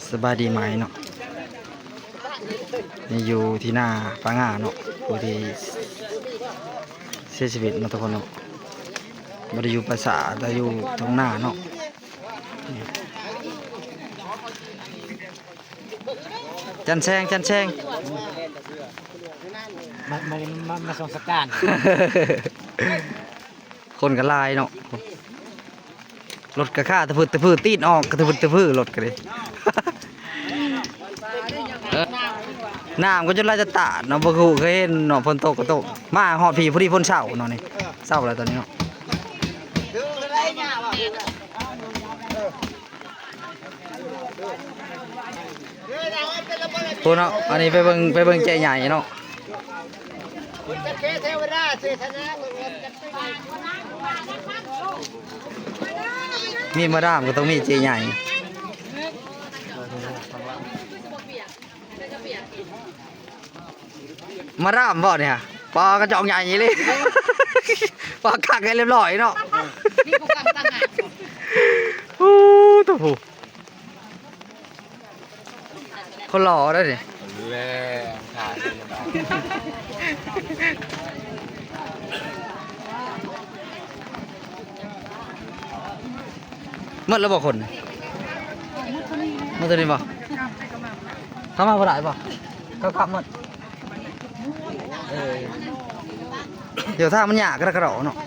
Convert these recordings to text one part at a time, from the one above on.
ສະບາຍດີໃໝ່ເນາະ ນີ້ຢູ່ທີ່ນາປາງາເນາະ ຜູ້ທີ່ເສຍຊີວິດເນາະທຸກຄົນເນາະ ບໍ່ໄດ້ຢູ່ປ່າຊ້າ ແຕ່ຢູ່ທົ່ງນາເນາະ ຈັນແຊງ ຈັນແຊງ ມາ ມາ ມາ ມາສົ່ງສະການ ຄົນກໍຫຼາຍເນາະ ລົດກໍຄາຕະພຶດຕະພື ຕີນອອກກໍຕະພຶດຕະພື ລົດກໍເດ້ ນ້ຳກໍຈົນໄຫຼຕະຕາດເນາະ ບໍ່ຮູ້ເຄີຍເຫັນເນາະ ຝົນຕົກກໍຕົກ ມາຮອດພີ້ພໍດີຝົນເຊົາເນາະ ນີ້ເຊົາແລ້ວຕອນນີ້ເນາະ ພຸ້ນເນາະ ອັນນີ້ໄປເບິ່ງ ໄປເບິ່ງເຈ້ໃຫຍ່ເນາະ ມີມາດາມກໍຕ້ອງມີເຈ້ໃຫຍ່ ມາດາມບໍ່ນີ້ ປາກະຈອກໃຫຍ່ອີ່ຫຼີ ປາຄັກໃຫ້ລຽບຮ້ອຍເນາະ ໂອ້ ໂຕຜູ້ ຄົນຫຼໍ່ໄດ໋ນີ້ ແລະ ໝົດແລ້ວບໍ່ຄົນ ໝົດເທົ່ານີ້ບໍ່ ເຂົ້າມາບໍ່ໄດ້ບໍ່ ເຂົາຂັບໝົດ ເອີ ດຽວທາງມັນຍາກກະດະກະດໍເນາະ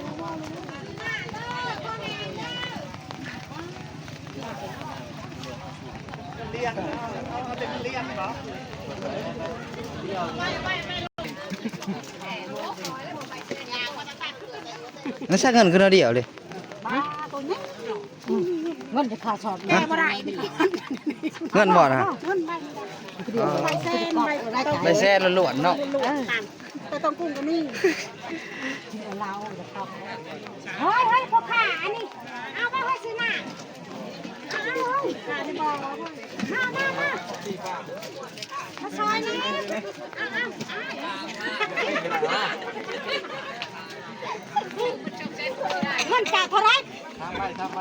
ນັ້ນໃຊ້ເງິນຄືໜ້ອຍດຽວເລີຍ ເງິນຈະຄ່າສອບ ແກ່ບໍ່ໄດ້ ເງິນບໍ່ນະ ເງິນໃບ ໃບແສນ ໃບ ໃບແສນລ້ວນໆເນາະ ເອີ ແຕ່ຕ້ອງກຸ້ງກໍມີ ເຮີ້ຍ ເຮີ້ຍ ພວກຂ້າ ອັນນີ້ ເອົາໄປໃຫ້ຊື້ນ້ຳ ເອົາເຮີ້ຍ ມາ ມາ ມາ ມາຊ່ອຍແດ່ ເອົາ ເອົາ ເອົາ ເງິນຈາກເທົ່າໃດ? ທາງໄປ ທາງໄປ